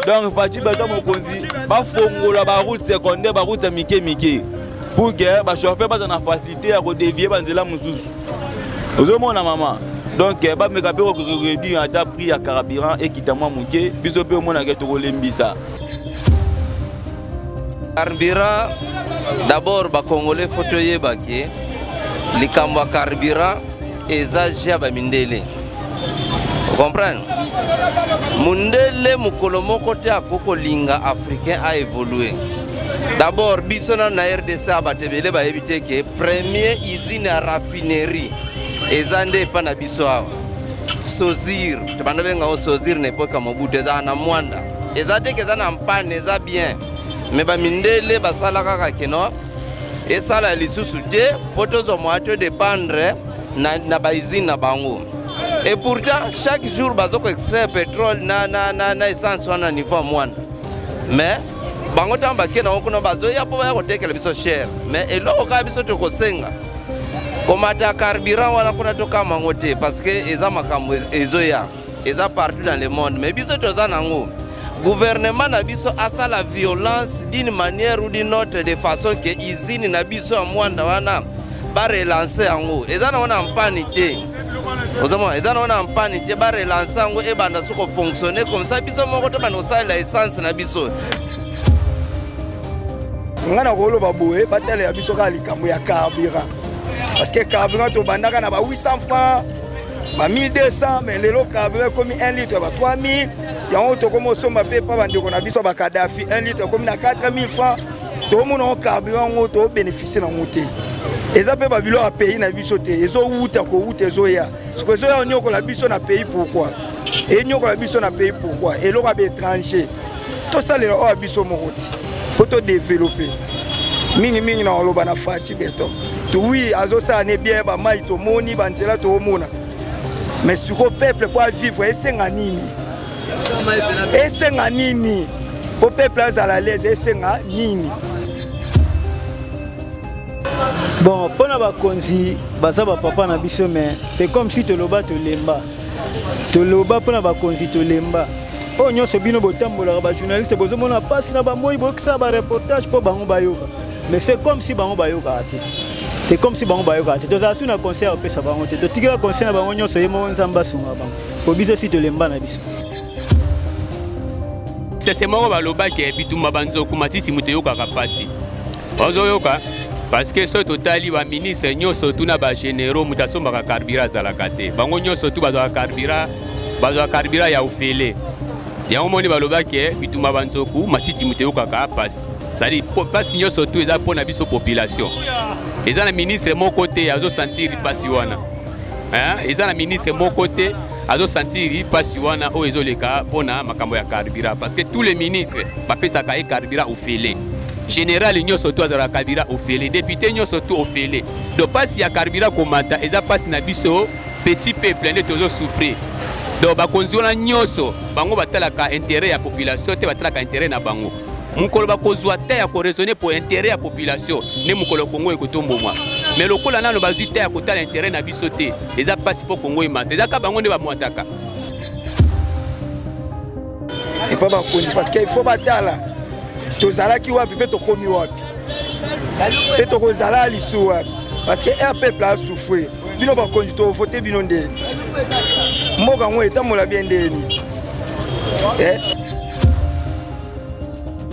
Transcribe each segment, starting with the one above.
Donc Fatshi Beton mokonzi, bafongola ba route secondaire, ba route ya mike mike pour que ba chauffeur baza na facilité ya kodevie banzela mosusu. Ozomona mama, donc bameka mpe koréduire ata prix ya carburant ekita mwa moke, biso mpe omonaka tokolembisa. Carburant, d'abord bacongolais faut toyeba ke likambo ya carburant eza jeu ya bamindele, comprendre? Mundele mokolo moko te akoki kolinga africain a évolue. D'abord biso nano na RDC, a bato ebele bayebi te ke premier usine ya raffinerie eza nde epa na biso awa, Sozir. Tobanda bengango Sozir na epoke ya Mobutu. Ezala na Mwanda, eza te ke eza na mpane, eza bien, mais bamindele basala kaka keno esala lisusu te mpo tozwa moya to dépendre na bausine na bango. Et pourtant chaque jour baza koextraire pétrole na essence wana na niveau ya Mwanda, mais bango ntango bakei nango kuna, bazoya mpo baya kotekela biso cher. Mais eloko kaka biso tokosenga, komata carburant wana kuna tokama yango te, parce que eza makambo ezoya, eza partout dans le monde. Mais biso toza nango, gouvernement na biso asala violence d'une manière ou d'une autre, de façon ke usine na biso ya Mwanda wana barelance yango. Eza nango na mpani te, ozomona, eza nango na mpani te. Barelance yango, ebanda so kofonctionne comme ça, biso moko tobanda kosalela essence na biso. Ngai na koloba boye, batalela biso kaka likambo ya carburant, parce que carburant tobandaka na ba 800 francs, ba 1200, mais lelo carburant ekomi 1 litre ba 3000. Yango tokomi osomba mpe pa bandeko na biso bakadafi, 1 litre ekomi na 4000 francs. Tokomona ngo carburant yango tobénéficie nango te, eza mpe babiloko ya pays na biso te, ezowuta kowuta, ezoya. Siko ezoya onyokola biso na pays. Pourquoi enyokola biso na pays? Pourquoi eloko ya baétranger, tosalela oyo ya biso moko ti mpo todéveloppe mingimingi? Na koloba na Fatshi Béton, oui, azosala ne bien, bamai tomoni, banzela toomona, mais sikoyo peuple mpo avivre esenga nini? Esenga nini mpo peuple azala l'aise? Esenga nini? Bon, mpona bakonzi baza bapapa na biso, mais c'est comme si toloba, tolemba, toloba mpona bakonzi, tolemba. Oyo nyonso bino botambolaka, bajournaliste, bozomona mpasi na bamoi, bokisala bareportage mpo bango bayoka, mais c'est comme si bango bayokaka te, c'est comme si bango bayokaka te. Tozala su na conseil opesa bango te, totikela conseil na bango nyonso ye moko Nzambe asunga bango, po biso si tolemba na biso. Sese moko balobaki: bitumba banzoku, matiti moto eyokaka mpasi. Ozoyoka, parce que soki totali baministre nyonso tuna bagénéraux, moto asombaka carburant azalaka te. Bango nyonso tu bazwaka carburant, bazwaka carburant ya ofele. Yango moni balobaki: bitumba banzoku, matiti moto eyokaka mpasi. Sadi mpasi nyonso tu eza mpo na biso population. Eza na ministre moko te azosentir mpasi wana. Eza na ministre moko te azosentir mpasi wana oyo ezoleka mpona makambo ya carburant, parce que tous les ministres bapesaka ye carburant ofele, général nyonso to azalaka carburant ofele, député nyonso to ofele. Donc mpasi ya carburant komata eza mpasi na biso petit peuple nde tozosouffrir. Donc bakonzi wana nyonso, bango batalaka intérêt ya population te, batalaka intérêt na bango. Mokolo bakozwa te ya koraisonner po intérêt ya population, nde mokolo Kongo ekotombomwa. Mais lokola nano bazwi te ya kotala intérêt na biso te, eza mpasi mpo Kongo emata. Eza kaka bango nde bamwataka. Epa bakonzi, parce que il faut batala tozalaki wapi mpe tokomi wapi mpe tokozala lisu wapi, parce que air peuple asouffrir. Bino bakonzi, tovote bino ndeni? Mboka yango etambola bien ndeni, eh?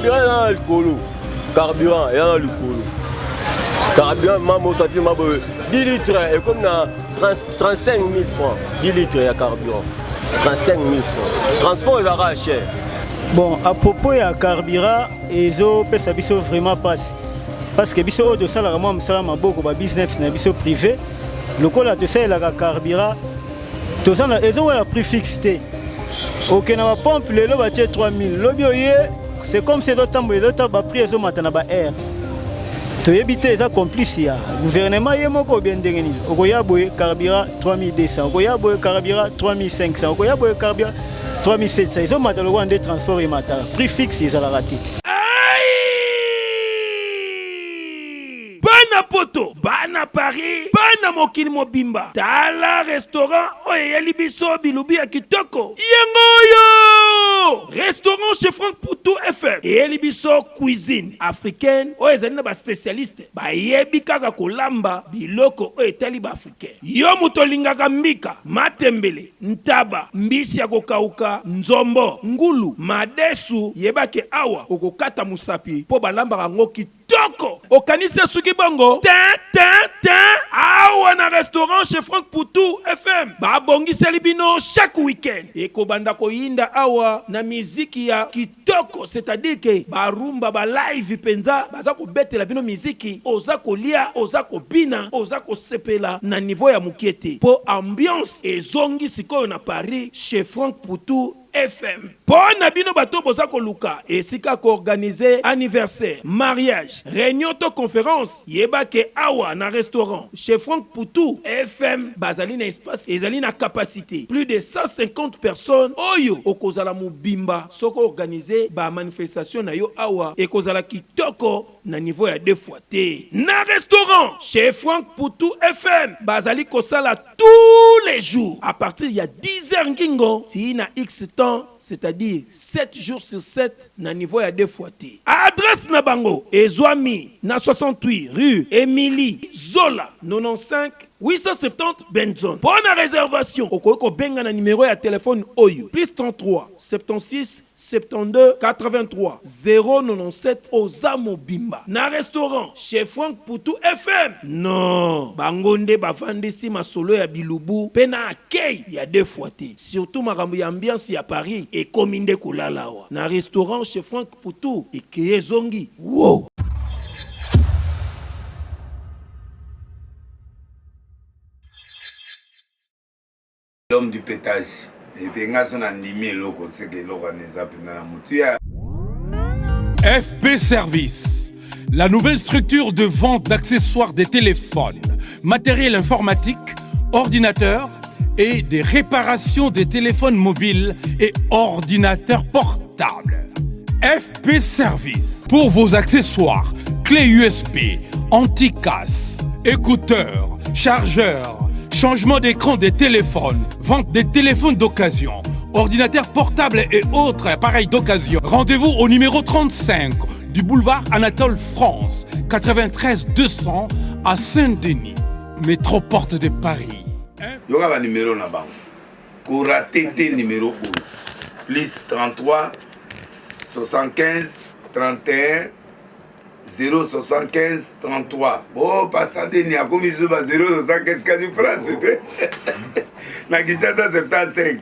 Carburant eza na likolo, carburant eza na likolo. Carburant mama osati ma boye, 10 litres ekomi na 35 000 francs. 10 litres ya carburant, 35 000 francs. Transport ezalaka cher. Bon, à propos ya carburant, ezopesa biso vraiment mpasi, parce que biso oyo tosalaka mwa mosala maboko, babusiness na biso privé, lokola tosalelaka carburant, toza ezowela prix fixe te. Okende na bapompe lelo, batie 3000, lobi oye, c'est comme si ezotambola, ezota, baprix ezomata na ba aire. Toyebi te, eza complice ya gouvernement ye moko obie ndenge nini. Okoya boye carburant 3200, okoya boye carburant 3500, okoya boye carburant 3700. Ezomata lokola nde transport emataka, prix fixe ezalaka te. Bana Poto, bana Paris, bana mokili mobimba, tala restaurant oyo eyeli biso bilubi ya kitoko. Yango oyo. Bonjour! Restaurant chez Franck Poutou FM eyeli biso cuisine africaine oyo ezali na ba specialiste bayebi kaka kolamba biloko oyo etali ba africain. Yo moto olingaka mbika, matembele, ntaba, mbisi ya kokauka, nzombo, ngulu, madesu, yeba ke awa okokata mosapi mpo balambaka yango kitoko. Kitoko! Okanisi esuki bongo? Tin, tin, tin! Awa na restaurant chez Franck Poutou FM, babongiseli bino chaque week-end ekobanda koyinda awa na miziki ya kitoko, c'est-à-dire que ba rumba ba live penza baza kobetela bino miziki, oza kolia, oza kobina, oza kosepela na niveau ya mukie te po ambiance ezongi sikoyo na Paris chez Franck Poutou FM. Po na bino bato boza koluka esika ko organiser anniversaire, mariage, reunion to conference, yeba ke awa na restaurant chez Franck Poutou FM bazali na espace ezali na capacite plus de 150 personnes oyo okozala mobimba soki o organiser ba manifestations na yo awa ekozala kitoko na niveau ya deux fois te. Na restaurant chez Franck Poutou FM bazali kosala tous les jours à partir ya 10 heures ngingo tii na X temps c'est-à-dire 7 jours sur 7 na niveau ya deux fois te. Adresse na bango ezwami na 68 rue Emilie Zola 95 870 Benson. Mpo na reservation okoki kobenga na numero ya telephone oyo plus 33 76 72 83 097 oza mobimba na restaurant chez Franck Putu FM non bango nde bavandisi masolo ya bilubu pe na accueil ya deux fois te surtout makambo ya ambiance ya Paris ekomi nde kolala awa na restaurant chez Franck Putu ekeye ezongi woow. L'homme du petage. Et puis nga so na ndimi eloko seke eloko wana eza mpenza na motuya. FP Service, la nouvelle structure de vente d'accessoires des téléphones, matériel informatique, ordinateurs et des réparations des téléphones mobiles et ordinateurs portables. FP Service, pour vos accessoires, clés USB, anti-casse, écouteurs, chargeurs, changement d'écran des téléphones, vente des téléphones d'occasion, ordinateurs portables et autres appareils d'occasion. Rendez-vous au numéro 35 du boulevard Anatole France, 93 200 à Saint-Denis, métro porte de Paris. Yoka ba numéro na bango. Ko rater te numéro oyo. Plus 33 75 31 075 33 oh pasta deni akomi lisusu ba 075 kasi france te na kinshasa 75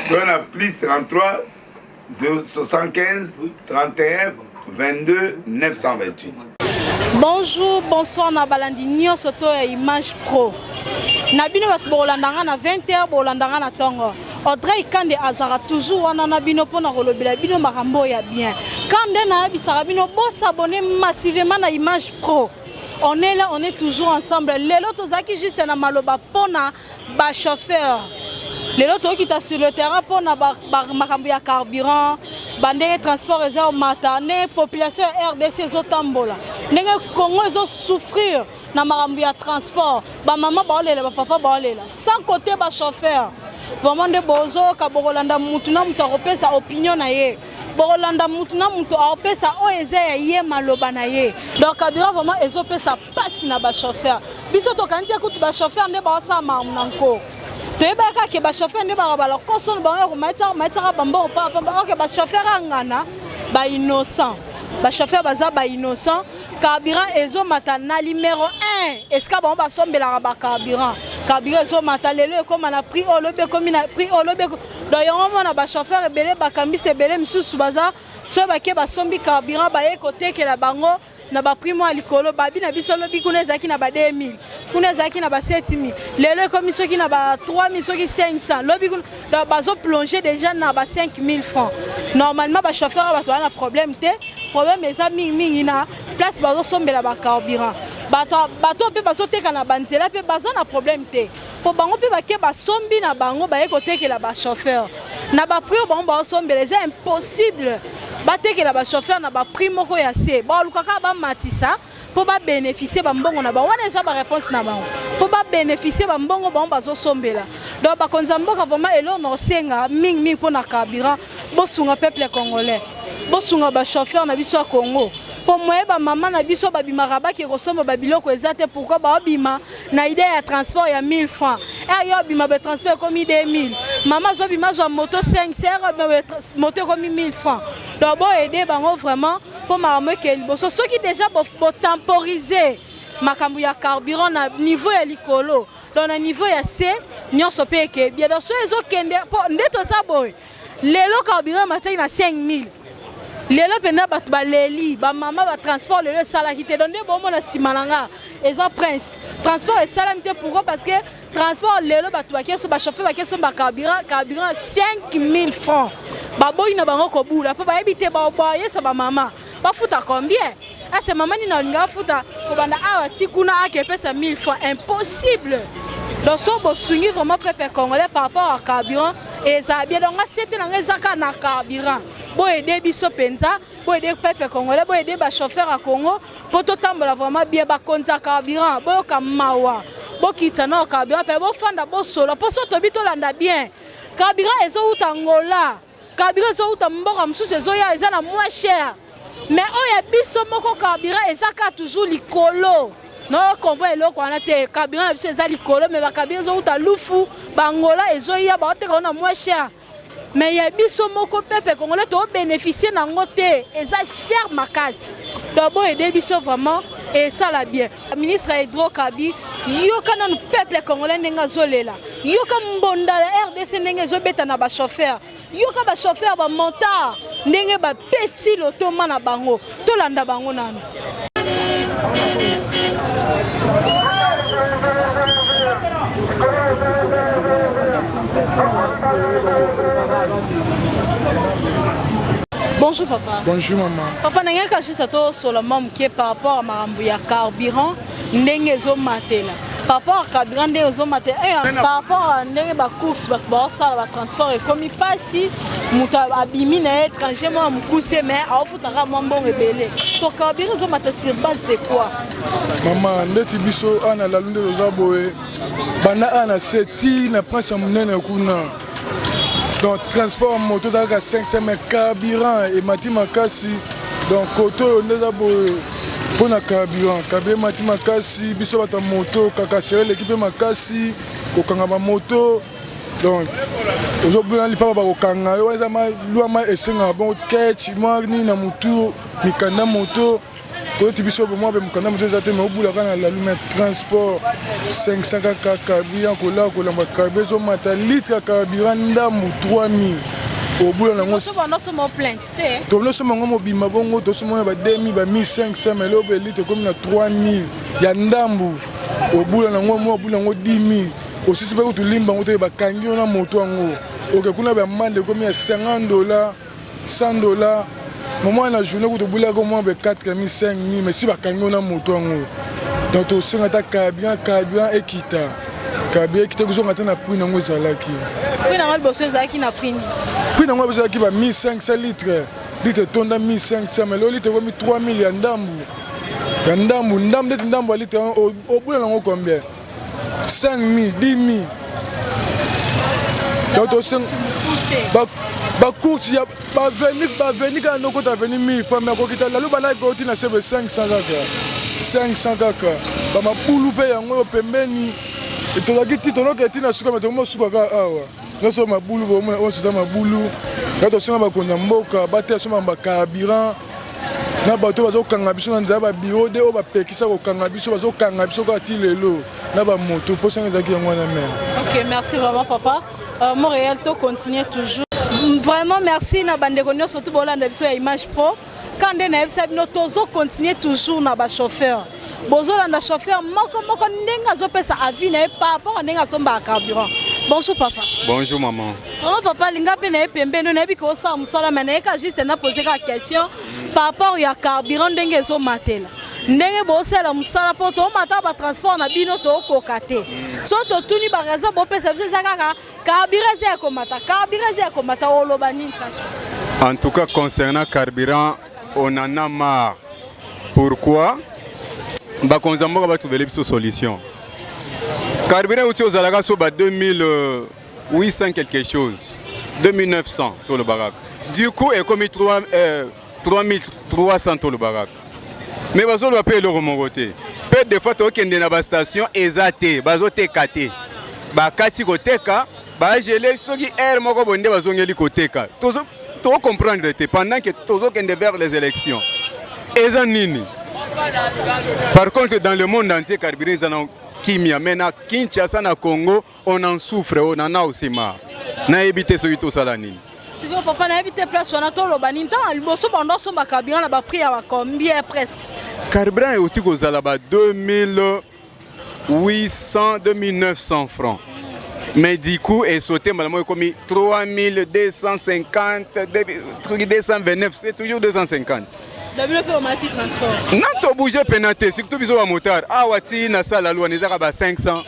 toza na plus 33 075 31 22 928 Bonjour, bonsoir na balandi nyonso to ya Image Pro. Na bino bato bokolanda nga na 20h, bokolanda nga na tongo. Audrey Kande azalaka toujours wana na bino mpo na kolobela bino makambo oyo ya bien. Kande nayebisaka bino bo s'abonner massivement na Image Pro. On est là, on est toujours ensemble. Lelo tozalaki juste na maloba pona ba chauffeur. Lelo tokita sur le terrain pona ba, ba makambo ya carburant, ba ndenge transport eza omata, ndenge population ya RDC ezotambola, ndenge Congo ezo souffrir na makambo ya transport, ba mama baolela, ba papa baolela, sans côté ba chauffeur. Vraiment nde bozoyoka bokolanda mutu na mutu akopesa opinion na ye. Bokolanda mutu na mutu akopesa oyo eza ya ye maloba na ye. Donc carburant vraiment ezopesa pasi na ba chauffeur. Biso tokanisi kutu ba chauffeur nde baosala makambo na nko. Toyebaka kaka ke ba chauffeur nde bakabala koso na bango ya komatisaka matisaka bambongo pamba pamba. Ok, ba chauffeur angana ba innocent. Ba chauffeur baza ba innocent. Carburant ezomata na numero 1 esika bango basombelaka ba carburant. Carburant ezomata lelo ekoma na prix oyo lobi ekomi na prix oyo lobi. Donc yango mona ba chauffeur ebele bakambisi ebele misusu baza soki bake basombi carburant baye kotekela bango na ba prix mwa likolo. Babi na biso lobi kuna ezalaki na ba 2000, kuna ezalaki na ba 7000, lelo ekomi soki na ba 3000 soki 500, lobi kuna donc bazo plonger déjà na ba 5000 francs. Normalement ba chauffeur bato baza na problème te, problème eza mingi mingi na place bazosombela ba carburant. Bato bato mpe bazoteka na banzela mpe baza na problème te, po bango mpe bake basombi na bango baye kotekela ba chauffeur na ba prix oyo bango baosombela. Eza impossible batekela ba chauffeur na ba prix moko ya se, baluka kaka bamatisa mpo ba bénéficier ba mbongo na bango. Wana eza ba réponse na bango mpo ba bénéficier ba mbongo bango bazosombela. Donc bakonzi ya mboka vraiment eloko na osenga mingi mingi mpo na carburant, Bosunga peuple congolais. Bosunga ba chauffeur na biso ya Congo. Po moye ba mama na biso babimaka bake kosomba ba biloko eza te pourquoi baobima na idée ya transport ya 1000 francs. Eh yo obima ba transport ekomi 2000. Mama azobima azwa moto 5 cr moto ekomi 1000 francs. Donc bo aider bango vraiment po makambo ekende liboso. Soki déjà bo, bo temporiser makambo ya carburant na niveau ya likolo donc na niveau ya se nyonso mpe ekeye bien donc soki ezokende mpo nde toza boye lelo carburant emataki na 5000 lelo mpenza bato baleli bamama batransport lelo esalaki te donc nde bomona nsima na nga eza prince transport esalami te pourquoi parce que transport lelo bato bakeso bachauffeur bakesomba carburant carburant 5000 francs baboyi na bango kobula mpo bayebi te bayesa bamama bafuta combien ase mama nini alinga afuta kobanda awa ti kuna ake epesa 1000 fois impossible donc so bosungi vraiment peuple congolais par rapport à carburant ezala bien donc nga sete na nga eza kaka na carburant boyede biso mpenza boyede peuple congolais boyede bachauffeur ya congo mpo totambola vraiment bien bakonzi ya carburant boyoka mawa bokitisa nao carburant mpe bofanda bosola mpo so tobi tolanda bien carburant ezowuta angola Carburant ezowuta mboka mosusu ezoya eza na moins cher mais oyo ya biso moko carburant eza kaka toujours likolo no comprendre eloko wana te carburant na biso eza likolo mais bacarburant ezowuta lufu bangola ezoya baoteka wana moins cher mais ya biso moko peuple congolais tobénéficie nango te eza cher makasi donc boyede biso vraiment esala bien ministre ya hydrocabi yoka nanu peuple congolais ndenge azolela yoka mbonda ya rdc ndenge ezobeta na bachauffeur yoka bachauffeur bamontard ndenge bapesi lotoma na bango tolanda bango nanu Bonjour papa. Bonjour maman. Papa nangeka juste tosola mwa moke par rapport à makambo ya carburant ndenge ezomatela par rapport à carburant ndenge ezomatela eh, par rapport à ndenge bacourse bato baosala batransport ekomi mpasi moto abimi na ye étranger mwa mokuse mais aofutaka mwa mbongo ebele to carburant ezomata sur base de quoi mama ndeti biso awa na lalu nde toza boye banda awa na se ti na prince ya monene kuna donc transport ya moto eza kaka 500 mais carburant emati makasi donc kote oyo nde eza boye mpo na carburant carburant emati makasi biso bato ya moto kakasere eleki mpe makasi kokanga bamoto donc ozobuna lipapa bakokanga yo eza lwa ma esengaka bongo ketch mwa nini na motu mikanda moto Koti biso mwa be mokanda moto eza te me obula kaka na lalu me transport 500 kaka carburant kola kolamba carburant ezomata litre ya carburant ndambu 3000 obula nango tobino yango mobimba bongo tosomona ba 2000 ba 1500 me lelo litre ekomi na 3000 ya ndambu obula nango mwa obula yango 10000 osisi mpe kutu limba yango te bakangi yo na moto yango oke kuna bamande ekomi ya 50 dollar 100 dollars moment na journée kutu obulaki mwa be 4000 5000 mais si bakangi yo na moto yango donc tosenga ata carburant carburant ekita carburant ekita kozonga ata na prix nango ezalaki prix nango liboso ezalaki na prix nini prix nango ezalaki ba 1500 litre litre etonda 1500 mais lelo litre ekomi 3000 ya ndambu ya ndambu ndambu ndeti ndambu ya litre obula nango combien 5000 10000 donc tosenga bacourse ya baveni baveni kaka nokota aveni 1000 franc me akokita lalu balaki koti na sebe 500 kaka 500 kaka bamabulu mpe yango oyo pembeni tozalaki ti tonoka ti na suka me tokomi osuka kaka awa nyonso mabulu bomona oyo eza mabulu ya tosenga bakonzi ya mboka bateya so mamba carburant na bato bazokanga biso na nzela babiro de oyo bapekisa kokanga biso bazokanga biso kaka ti lelo na bamoto mposa yango ezalaki yango wana mare ok merci vraiment papa euh, montréal to continue toujours vraiment merci na bandeko nyonso tu bolanda biso ya image pro ka nde nayebisa bino tozo continue toujours na bachauffeur bozolanda chauffeur moko moko ndenge azopesa avis na ye par rapport a ndenge asombaka carburant bonjour papa bonjour maman maman papa alinga mpe na ye pembeni nayebi ke osala mosala me nayeka juste na pose kaka question par rapport ya carburant ndenge ezomatela ndenge bosala mosala mpo tomata batransport na bino tokoka te so totuni baraison bopesa biso eza kaka carburant eza ya komata carburant eza ya komata oloba nini en tout cas concernant carburant on en a marre pourquoi bakonzi ya mboka batuvele biso solution carburant euti ozalaka so ba 2800 quelque chose 2900 toloba kaka. Du coup ekomi 3 euh, 3300 toloba kaka. Mais bazoloba mpe eloko moko te. Mpe des fois tokende na ba station eza te, bazoteka te. Bakati koteka, bagele soki heure moko boye nde bazongeli koteka. Tozo to comprendre te pendant que tozokende vers les élections. Eza nini? Par contre dans le monde entier carburant eza na kimia mais na Kinshasa na Congo on en souffre on en a aussi marre nayebi te soki tosala nini sikoyo papa nayebi te place wana toloba nini ntango liboso bando osomba carburant na baprix ya bacombien presque carburant euti kozala ba 2800 2900 francs mais du coup esote mbala moko ekomi 3250 229 c'est toujours 250 bino mpe omati transport na tobouge mpena te surtout biso bamotard awa ti na sala lwana ezaka ba 500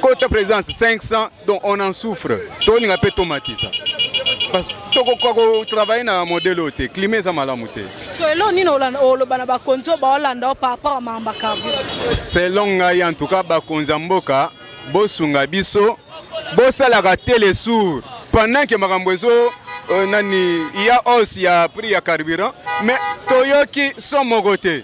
Kota présence 500 donc on en souffre. Tolinga pe tomatisa. Parce que tokoka ko travailler na modèle oyo te. Climat eza malamu te. So elo nini oloba na bakonzi oyo baolanda yo par rapport à makambo ya carburant? Selon ngai en tout cas bakonzi ya mboka bosunga biso bosalaka te les sourds pendant que makambo ezo euh, nani ya hausse ya prix ya carburant mais toyoki son moko te.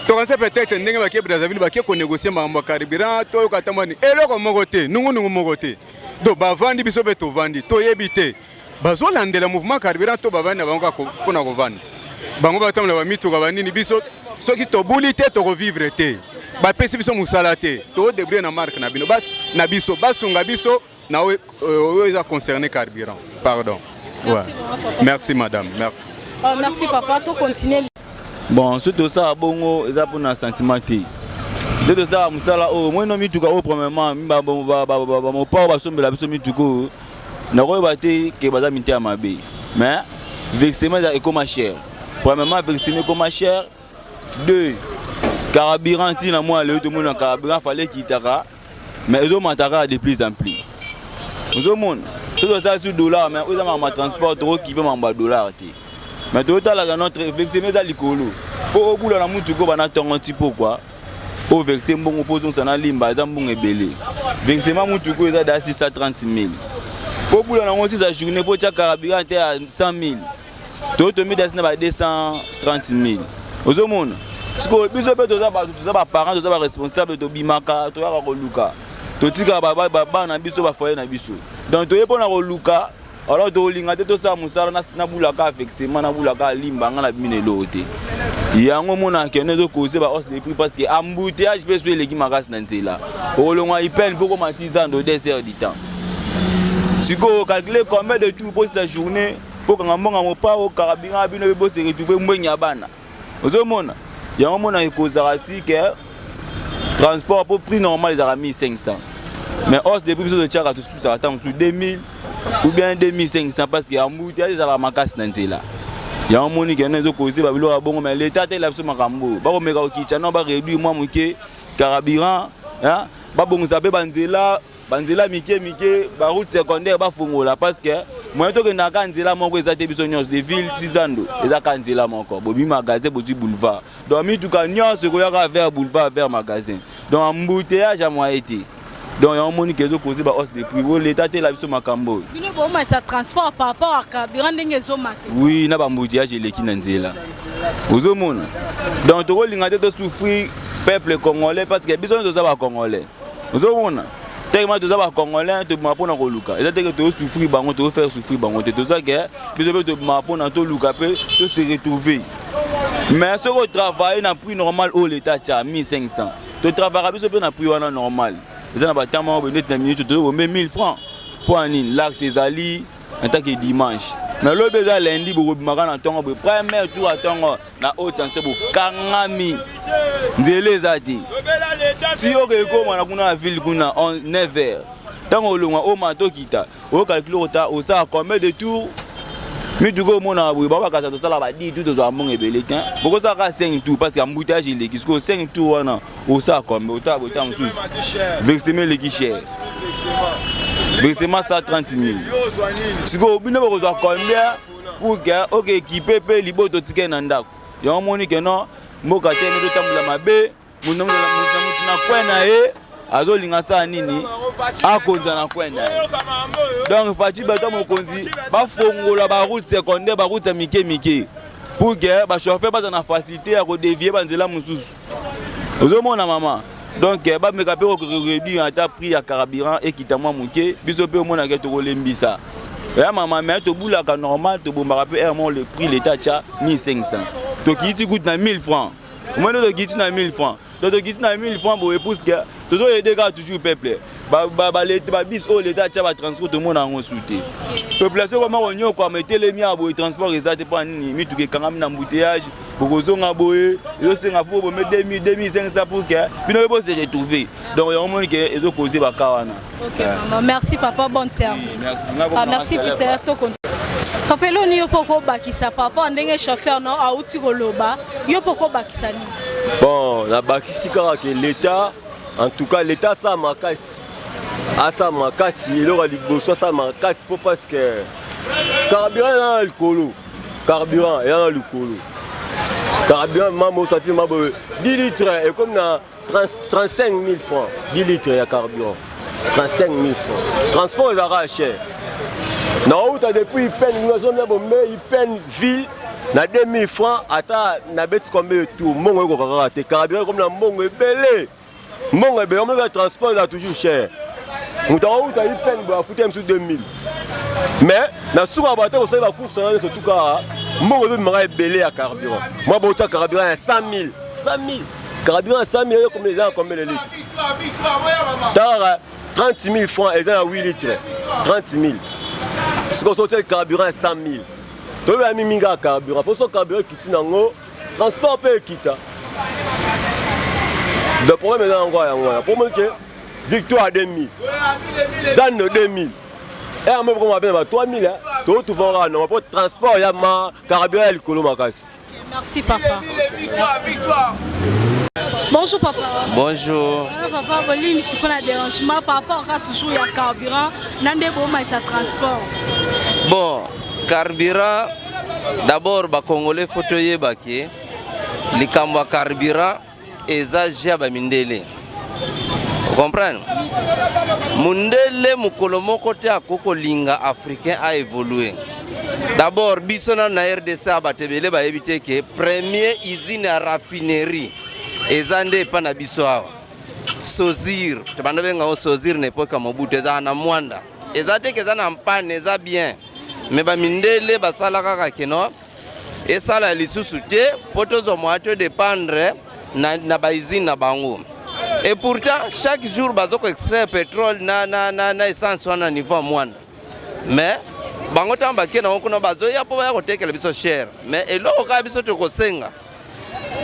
Tokanisa peut-être ndenge bake Brazzaville bake ko négocier makambo ya carburant toyoka ata mwani eloko moko te nungunungu moko te donc bavandi biso mpe tovandi toyebi te bazolandela mouvement carburant to bavandi na bango kaka mpo na kovanda bango batambola bamituka banini biso soki tobuli te tokovivre te bapesi biso mosala te todebrouille na marque na bino na biso basunga biso na oyo euh, eza concerné carburant pardon merci, ouais. merci madame merci oh, merci papa to continuer bon soki tosala bongo eza mpona sentiment te nde tosala mosala oyo moino mituka oyo premièrement bamopao basombela biso mituka oyo nakoyeba te ke baza mitema mabe mais vexement eza ekoma cher premièrement vexement ekoma cher deux carburant ntina mwa lelo tomona carburant fale ekitaka mais ezomata kaka de plus en plus ozomona soki osala su dollar mais oyo eza makambo ya transport tokokipe makambo ya dollar te mais toyotalaka notre vexeme eza likolo mpo obula na motuka obanda ntongo ti pokwa ovexe mbongo mpo ozongisa na limba eza mbongo ebele vexema motuka eza da 630 000 mpo obula nango sisa journée mpo otya carburant te ya 100 000 toyo tomidasi na ba 230 000 ozomona sikoyo biso mpe toza bato toza baparent toza baresponsable tobimaka toyaka koluka totikaka bana na biso bafoyer na biso donc toye mpo na koluka alors tokolinga te tosala mosala nabulaka afexema nabulaka alimba nga na bimi na eloko te yango omonaka kende ezokoze ba hausse de prix parce que embouteillage mpe so eleki makasi na nzela okolongwa ipene mpo okoma ti zando 2 heures du temps sikoyo calcule combien de tour mpo sa journée Bokanga mbongo mopao carburant bino pe bose retrouver mbwengi ya bana. Ozomona? Yango mona ekozaka ti ke transport po prix normal ezalaka 1500. Mais hausse de prix biso totiaka tosusaka ata mosusu 2000 ou bien 2500 parce que embouteillage ezalaka makasi na nzela. Yango moni ke ezo causer ba biloko ya bongo mais l'État atela biso makambo oyo. Bakomeka kokitisa no ba réduire mwa moke carburant, hein? Babongisa pe ba nzela Ba nzela mike mike, ba route secondaire bafongola parce que moyen tokendaka kaka nzela moko eza te biso nyonso de ville ti zando eza kaka nzela moko bobi magasin bozwi boulevard donc mituka nyonso ekoyaka vers boulevard vers magasin donc embouteillage ya moyen te donc yango moni ke ezokoze ba hausse de prix oyo leta atela biso makambo oyo bino bomatisa transport par rapport à carburant ndenge ezomata oui na baembouteillage eleki na nzela ozomona donc tokolinga te tosouffrir peuple congolais parce que biso nyonso toza bacongolais ozomona tellement toza ba congolais tobima mpona koluka eza teke tozosouffrir bango tozofaire souffrir bango te toza ke biso mpe tobima mpona toluka mpe tose retrouver mais soki otravaille na prix normal oyo leta atya 1500 totravaka biso mpe na prix wana normal eza na batemp moko boye neti na minute tozobombe 1000 francs mpo ya nini laxe ezali en tant que dimanche mais lobi eza lundi bokobimaka na ntongo boye première tour ya ntongo na haute tension bokangami nzela eza te ti oke ekoma na kuna na ville kuna 9 heures ntango olongwa oma tokita okalkule ota osala combien de tour mituka omonaka boye babakasa tosala ba 10 tour tozwaka mbongo ebele te bokosala kaka 5 tour parce que embouteillage eleki sikoyo 5 tour wana osala combien otala bota mosusu versement eleki cher versement 130 000 sikoyo bino bokozwa combien pour que oke ekipe mpe libota otikali na ndako yango omoni ke non mboka te totambola mabe moto na coin na ye. Azolinga asala nini? Akonza na coin na ye. Donc Fatshi Beton mokonzi, bafongola ba route secondaire, ba route ya mike mike pour que ba chauffeur baza na facilité ya kodevie banzela mosusu. Ozomona mama, donc bameka mpe koréduire ata prix ya carburant ekita mwa moke, biso mpe omonaka tokolembisa ya mama. Mais tobulaka normal, tobombaka mpe aire moko le prix l'état tya 1500, tokiti kutu na 1000 francs. Omoni, tokiti na 1000 francs, donc tokiti na 1000 francs boye, puisque tozoyede kaka toujours peuple. Babis oyo leta atya, batransport tomona yango su te. Population koma konyokwama, etelemi ya boye, transport eza te. Mpo nini? Mituka ekangami na embouteillage. Bokozonga boye, ezosenga fo bome 2000, 2500 pour que bino mpe bose retrouver. Donc yango moni ke ezokoze baka wana. Ok, maman. Merci papa, bon service. Merci. Ah, merci Peter. Toko. Papa eloni yo mpo kobakisa par rapport ndenge chauffeur no auti koloba, yo mpo kobakisa nini? Bon, nabakisi kaka ke l'état, en tout cas l'état asala makasi, asala makasi. Eloko ya liboso, asala makasi mpo parce que carburant eza na likolo, carburant eza na likolo. Carburant mama osati ma boye 10 litres ekomi na 35 000 francs, 10 litres ya carburant 35 000 francs. Transport ezalaka cher. Naouta depuis Ipene, nazomia bombe Ipene ville na 2000 francs, ata nabeti combien de tour, mbongo ekoka kaka te. Carburant ekomi na mbongo ebele, mbongo ebele. Omoka transport eza toujours cher. Moto akouta Ipene boye afuti mosusu 2000, mais na suka bato kosali bacourse wana nyonso, tuka mbongo ezobimaka ebele ya carburant. Mwa botya carburant ya 100 000, 100 000, carburant ya 100 000 eyokomi eza na combien de litres? Talaka, 30 000 francs eza na 8 litres, 30 000. Sikoyo soki otie carburant ya 100 000, toyebela mingi kaka carburant, mpo so carburant ekiti nango, transport mpe ekita. Le problème eza yango, yango wana po moni ke Victoire 2000, Zando 2000, yango moko mabe na ba 3000 totufa kaka nongo mpo transport ya ma carburant ya likolo makasi. Merci papa. Merci. Bonjour papa. Bonjour. Ah, papa, bolimbisi mpona dérangement par rapport à toujours ya carburant na nde bomatisa transport. Bon, carburant d'abord, bacongolais fo toyeba ke likambo ya carburant eza jeu ya bamindele, comprendre? Mundele mokolo moko te akoki kolinga africain a évolue. D'abord biso nano na RDC a bato ebele bayebi te ke premier usine ya raffinerie eza nde epa na biso awa, Sozir. Tobanda benga ngo Sozir na epoke ya Mobutu, ezala na Mwanda. Eza te ke eza na mpane, eza bien, mais bamindele basala kaka keno esala lisusu te mpo tozwa moya to dépendre na bausine na bango. Et pourtant chaque jour baza koextraire pétrole na essence wana na niveau ya Mwanda, mais bango ntango bakei nango kuna, bazoya mpo baya kotekela biso cher. Mais eloko kaka biso tokosenga,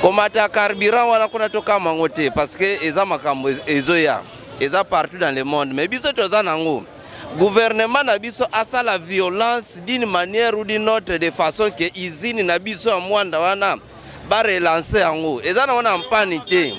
komata carburant wana kuna tokama yango te, parce que eza makambo ezoya, eza partout dans le monde. Mais biso toza nango, gouvernement na biso asala violence d'une manière ou d'une autre, de façon ke usine na biso ya Mwanda wana barelance yango. Eza nango na mpani te,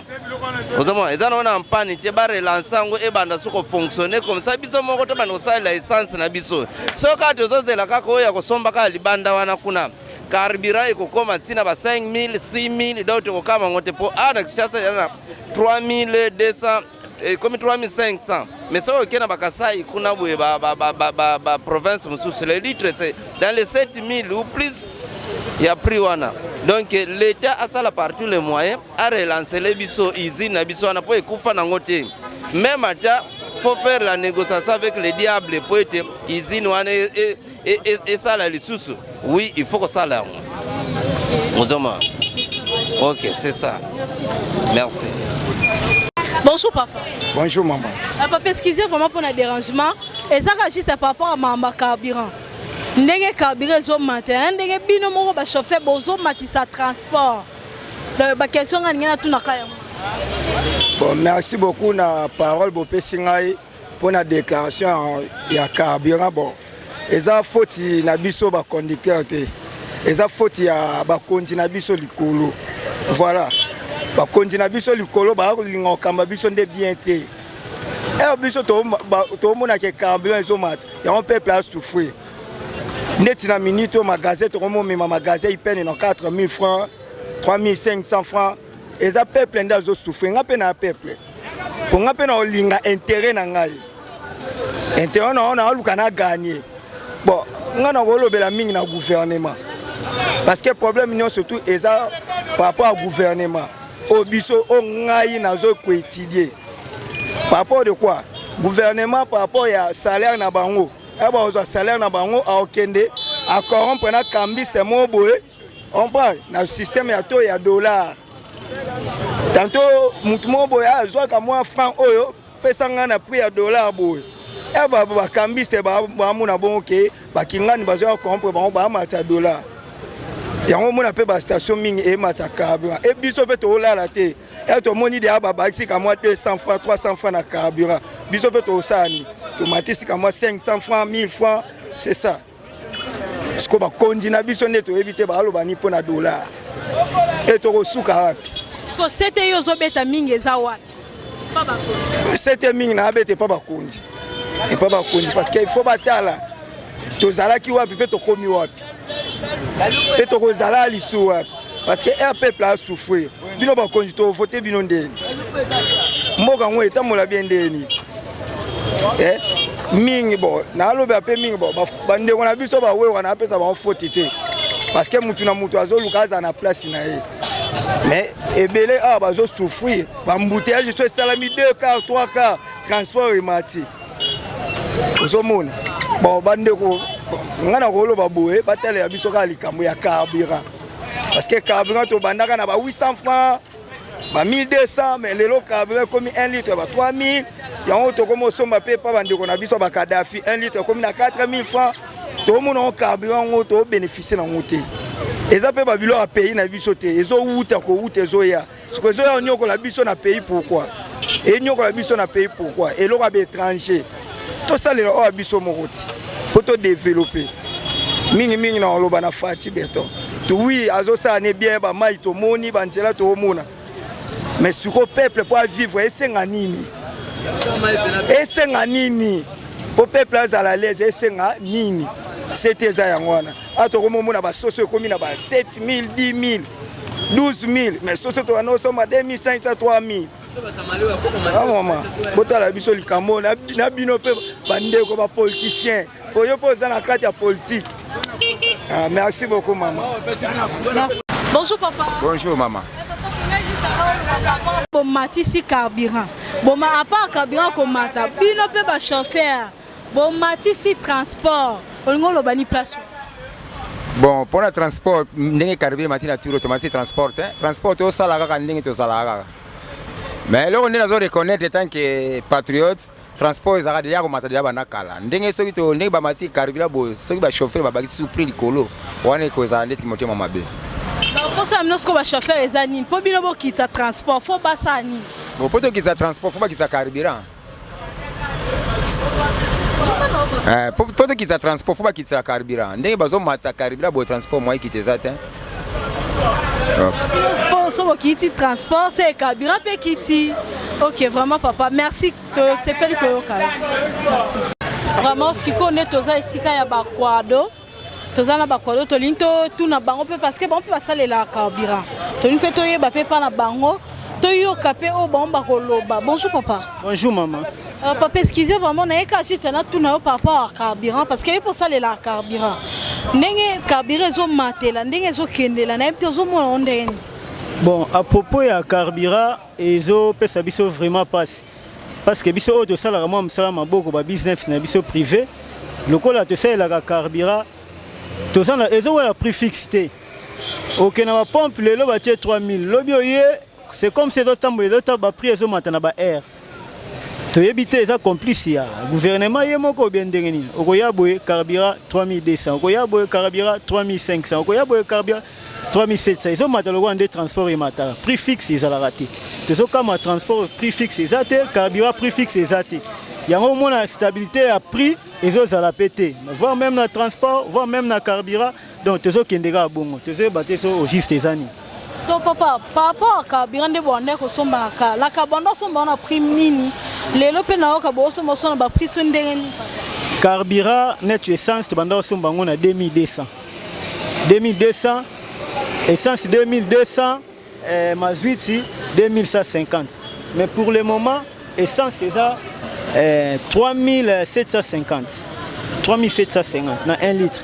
ozomona, eza nango na mpani te. Barelance yango, ebanda so kofonctionne comme ça, biso moko tobanda kosalela essence na biso. Soki kaka tozozela kaka oyo ya kosomba kaka libanda wana kuna, carburant ekokóma ntina ba 5000, 6000, donc tokokama yango te. Mpo awa na Kinshasa eza na 3200, ekomi 3500, mais soki okei na Bakasai kuna boye, baprovince mosusu, le litre c'est dans les 7000 ou plus ya prix wana. Donc l'état asala par tous les moyens arelancele biso usine na biso wana, mpo ekufa nango te. Même ata faut faire la négociation avec le diable mpo ete usine wana esala lisusu. Oui, il faut kosala yango, ozoma. Ok, c'est ça, merci. Bonjour papa. Bonjour maman. Ah, papa, excusez vraiment pour le dérangement. Ezaka juste par rapport à mamba carburant. Ndenge carburant ezomata, ndenge bino moko bachauffeur bozomatisa transport. Donc baquestion nga ninge natunaka yango. Bon, merci beaucoup na parole bopesi ngai mpo na déclaration ya carburant. Bon, eza faute na biso baconducteur te, eza faute ya bakonzi na biso likolo. Voilà, bakonzi na biso likolo bakolinga kokamba biso nde bien te. Ere biso tomonaka carburant ezomata, yango peuple asouffrir. Neti na minute oyo magasin tokomomema magasin ipene na 4000 francs, 3500 francs. Eza peuple nde azosouffrir. Nga mpe na peuple. Mpo nga mpe na olinga intérêt na ngai, intérêt na wana aluka na gagner. Bon, nga na kolobela mingi na gouvernement, parce que problème nyonso tout eza par rapport à gouvernement oyo biso, oyo ngai nazo koétudier. Par rapport de quoi? Gouvernement, par rapport ya salaire na bango, ya bakozwa salaire na bango, aokende acorrompre na cambiste moko boye, on prend na système ya to ya dollar. Tantôt mutu moko boye azwaka mwa franc oyo pesa ngai na prix ya dollar boye, e bacambiste bamona bongo ke bakingani bazwa corrompre bango, bamatisa dollar. Yango omona mpe bastation mingi ematisa carburant. E biso mpe toolala te, e tomoni deya babakisi ka mwa 200 francs, 300 francs na carburant. Biso mpe tosala nini? Tomatisi ka mwa 500 francs, 1000 francs, c'est ça. Siko bakonzi na biso nde toyebi te baloba nini mpo na dollar. E tokosuka wapi? Siko sete yo ozobeta mingi eza wapi? Sete mingi na abete epa bakonzi, epa bakonzi, parce que il faut batala tozalaki wapi mpe tokomi wapi mpe tokozala lisu wapi, parce que air peuple asouffrir. Bino bakonzi, tovote bino ndeni? Mboka yango etambola bien ndeni? Eh? Mingi, bon, nalobela mpe mingi, bon, bandeko na biso bawewa, napesa bango faute te, parce que mutu na mutu azoluka azala na place na ye. Mais ebele awa bazosouffrir, baembouteillage so esalami 2 quart, 3 quart, transport emati, ozomona. Bon, bandeko, ngai na koloba boye, batalela biso kaka likambo ya carburant, parce que carburant tobandaka na ba 800 francs, ba 1200, mais lelo carburant ekomi 1 litre ba 3000. Yango tokomi osomba mpe epa bandeko na biso bakadafi, 1 litre ekomi na 4000 francs. Tokomona ngo carburant yango tobénéficie nango te, eza mpe babiloko ya pays na biso te, ezowuta kowuta, ezoya. Siko ezoya onyokola biso na pays. Pourquoi enyokola biso na pays? Pourquoi eloko ya baétranger tosalela oyo ya biso moko ti mpo todéveloppe mingimingi? Na koloba na Fatshi Béton, oui, azosala ne bien, bamai tomoni, banzela toomona, mais siko peuple mpo avivre esenga nini? Esenga nini mpo peuple azala l'aise? Esenga nini? Sete eza yango wana. A tokomomona basoso ekomi na ba 7000, 10000, 12000, mais soso tokanda osomba 2500, 3000. Mama, botala biso likambo na bino mpe bandeko bapoliticien, oyo mpe oza na kati ya politique. Ah, merci beaucoup, mama. Bonjour papa. Bonjour mama. Bomatisi carburant, boma à part carburant komata, bino mpe bachauffeur bomatisi transport. Olingi oloba ni place? Bon, mpona transport, ndenge carburant emati na tour, tomati transport te. Transport tosala kaka ndenge tozalaka kaka, mais eloko nde nazo reconnaître tant que patriote, transport ezalaka deja komata deja banda kala. Ndenge soki to ndenge bamati carburant boye, soki bachauffeur babakisi prix likolo wana, ekozala ndeti motema mabe. Baposa ya bino sikoyo bachauffeur eza nini mpo bino bokitisa transport? Faut basala nini? Bon, mpo tokitisa transport, faut bakitisa carburant. Po tokitisa transport, faut bakitisa carburant. Ndenge bazomatisa carburant boye, transport mwa ekita eza te. So bokiti transport, se carburant mpe kiti. Ok, vraiment papa, merci, tosepeli koyoka. Merci vraiment. Sikoyo nde toza esika ya baquado, toza na baquado, tolingi totuna bango mpe, parce que bango mpe basalelaka carburant. Tolingi mpe toyeba mpe mpa na bango, toyoka mpe oyo bango bakoloba. Bonjour papa. Bonjour maman. Papa, excusez, vraiment nayeka juste natuna yo par rapport à carburant, parce que ye mpo osalelaka carburant, ndenge carburant ezomatela, ndenge ezokendela, nayebi te ozomona ngo ndenge nini? Bon, à propos ya carburant, ezopesa biso vraiment mpasi, parce que biso oyo tosalaka mwa mosala maboko, babusiness na biso privé, lokola tosalelaka carburant, toza na ezowela prix fixe te. Okende na bapompe lelo, batie 3000, lobi oye, c'est comme si ezotambola, ezota, baprix ezomata na ba aire. Toyebi te eza complice ya gouvernement ye moko obie ndenge nini. Okoya boye carburant 3200, okoya boye carburant 3500, okoya boye carburant 3700, ezomata lokola nde transport emataka. Prix fixe ezalaka te. Tozokama transport prix fixe eza te, carburant prix fixe eza te. Yango omona stabilité ya prix ezozala mpe te, voire même na transport, voire même na carburant. Donc tozokende kaka bongo, tozoyeba te so au juste eza nini. So papa, par rapport à carburant, nde bwanda kosombaka laka, bwanda osomba wana prix nini? Lelo mpe nayoka boosomba so na baprix so ndenge nini? Carburant net, essence, tobanda kosomba yango na 2200, 2200 essence, 2200, mazwiti 2150, mais pour le moment Essence eza eh, 3750 3750 na 1 litre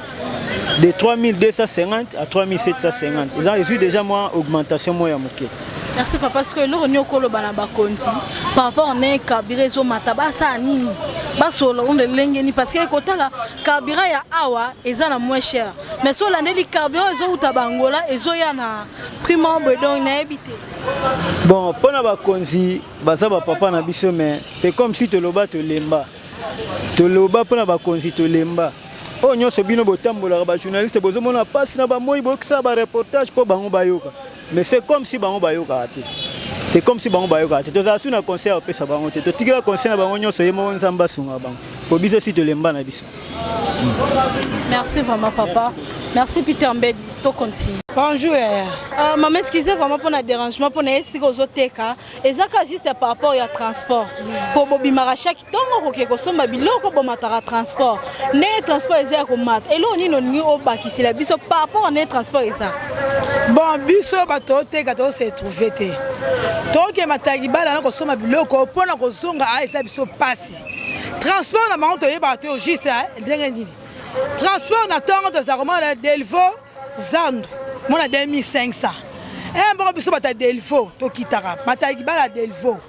de 3250 à 3750 eza ezwi déjà mwa augmentation moko ya moke. Merci papa, sikoyo eloko nini okoloba na bakonzi par rapport na carburant ezomata, basala nini, basolola ngo ndenge nini? Parce que kotala carburant ya awa eza na moins cher, mais so olandeli carburant ezowuta bangola ezoya na prix moko boye, donc nayebi te. Bon, mpo na bakonzi baza bapapa na biso, mais c'est comme si toloba tolemba, toloba mpo na bakonzi tolemba. Oyo nyonso bino botambolaka bajournaliste, bozomona mpasi na bamoi, bokisala bareportage mpo bango bayoka, mais c'est comme si bango bayokaka te, c'est comme si bango bayokaka te. Tozala su na conseil ya kopesa bango te, totikela conseil na bango nyonso ye moko Nzambe asunga bango, po biso si tolemba na biso. Merci vraiment papa, merci Peter Mbedi, to continue. Bonjour yaya. Maman, excusez vraiment pour le dérangement, pour na esika ozoteka ezaka juste par rapport ya transport, po bobimaka chaque ntongo koke kosomba biloko, bomataka transport, ndenge transport eza ya komata, eloko nini olingi obakisela biso par rapport ndenge transport eza? Bon, biso bato oteka tose trouve te, tokema talibala na kosomba biloko mpona kozonga, a eza biso pasi. Transport na bango toyebaka te juste ndenge nini. Transport na ntongo tozala komona Delvo zandu mona 2500 e mbongo, biso bato ya Delvo tokitaka Matalibala ya Delvo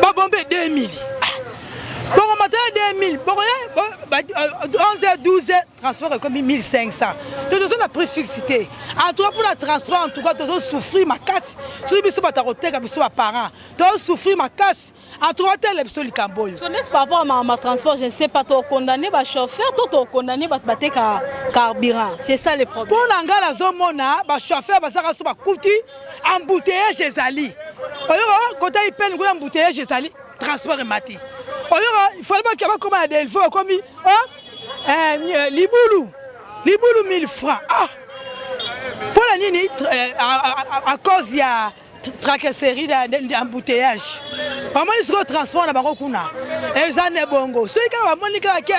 babombe 2000, bongo matala 2000, bongo 11 12 transport ekomi 1500. To toza na prix fixe te. En tout cas mpona transport, en tout cas tozosouffrir makasi, soki biso bato ya koteka, biso baparent tozosouffrir makasi. En tout cas tele biso likambo oyo. So neti par rapport à ma transport, je ne sais pas, tokondamne bachauffeur to tokondamne bato bateka carburant, c'est ça le problème. Mpo na ngai nazomona bachauffeur bazaka so bakuti embouteillage ezali, oyoka kota ipene kuna embouteillage ezali, transport emati, oyoka ifale bakia bakoma na Delvo ekomi libulu libulu 1000 francs. Ah, mpo na nini? À cause ya tracasserie d'embouteillage. Bamoni sikoyo transport na bango kuna eza nde bongo, soki kaka bamoni kaka ke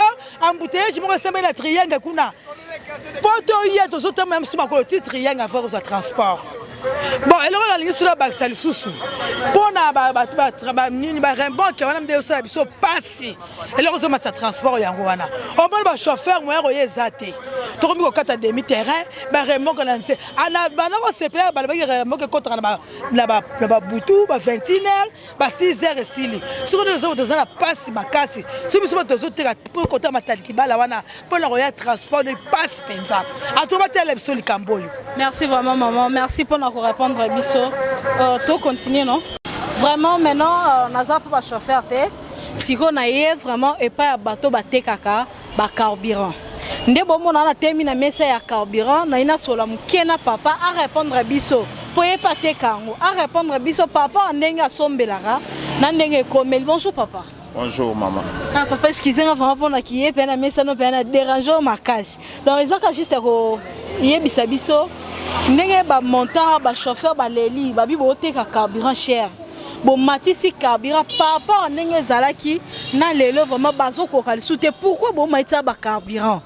embouteillage moko esembeli na triangle kuna, mpo toya tozotambola mosusu makolo ti triangle avant kozwa transport. Bon, eloko nalingi soki nabakisa lisusu mpo na nini, baremboke wana nde osala biso pasi, eloko ozomatisa transport yango wana. Omoni bachauffeur moya koya eza te, tokomi kokata demi terrain, baremorque na nse banda kosepela, balobaki remorque ekotaka na babutu ba 21 heures, ba 6 heures esili. Soki nde toza na pasi makasi, soki biso bato tozoteka mpo kota Mataliki bala wana mpona koya transport nde pasi mpenza. Ato batela biso likambo oyo. Merci vraiment maman, merci mpona korépondre biso. To continue non? Vraiment maintenant naza mpo bachauffeur te, sikoyo na ye vraiment epai ya bato batekaka bacarburant nde bomona wana temi na mesa ya carburant, naye nasola moke na papa arépondre biso mpo ye mpe ateka yango, arépondre biso par rapport ndenge asombelaka na ndenge ekomeli. Bonjour papa. Bonjour maman. Ah papa, excusez nga vraiment mpona kiye mpe na mesa no mpe na dérange makasi. Donc ezaka juste koyebisa biso ndenge bamontant bachauffeur baleli babi booteka carburant cher, bomatisi carburant par rapport à ndenge ezalaki na lelo, vraiment bazokoka lisusu te. Pourquoi bomatisa bacarburant?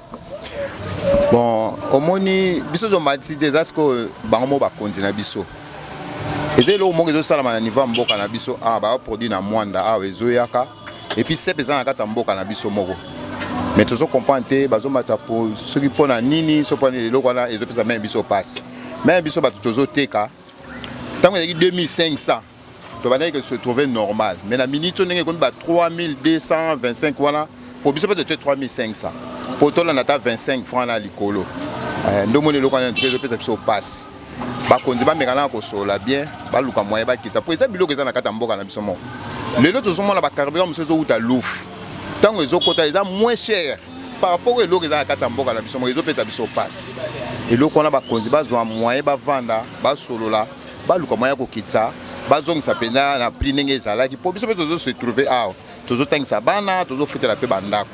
Bon, omoni biso tomatisi te, eza sikoyo bango mo bakonzi na biso. Eza eloko moko ezosalama na niveau ya mboka na biso awa, baproduit na Mwanda awa ezoyaka, et puis sep eza na kati ya mboka na biso moko, mais tozo comprendre te bazomata soki mpo na nini, so mpo na eloko wana ezopesa même biso pasi, même biso bato tozoteka. Ntango ezalaki 2500 tobandaki se trouver normal, mais na minute oyo ndenge ekomi ba 3225 wana, po biso mpe totie 3500 po tolanda ata 25 francs na likolo. Nde omoni eloko wana ntuka ezopesa biso pasi. Bakonzi bameka na kosolola bien, baluka moyen bakita, po eza biloko eza na kati ya mboka na biso moko. Lelo tozomona bacarburant mosusu ezowuta Lufu, ntango ezokota eza moins cher par rapport eloko eza na kati ya mboka na biso moko. Ezopesa biso pasi eloko wana. Bakonzi bazwa moyen bavanda, basolola, baluka moyen ya kokitisa, bazongisa mpenza na prix ndenge ezalaki, mpo biso mpe tozose trouve awa, tozotangisa bana, tozofutela mpe bandako.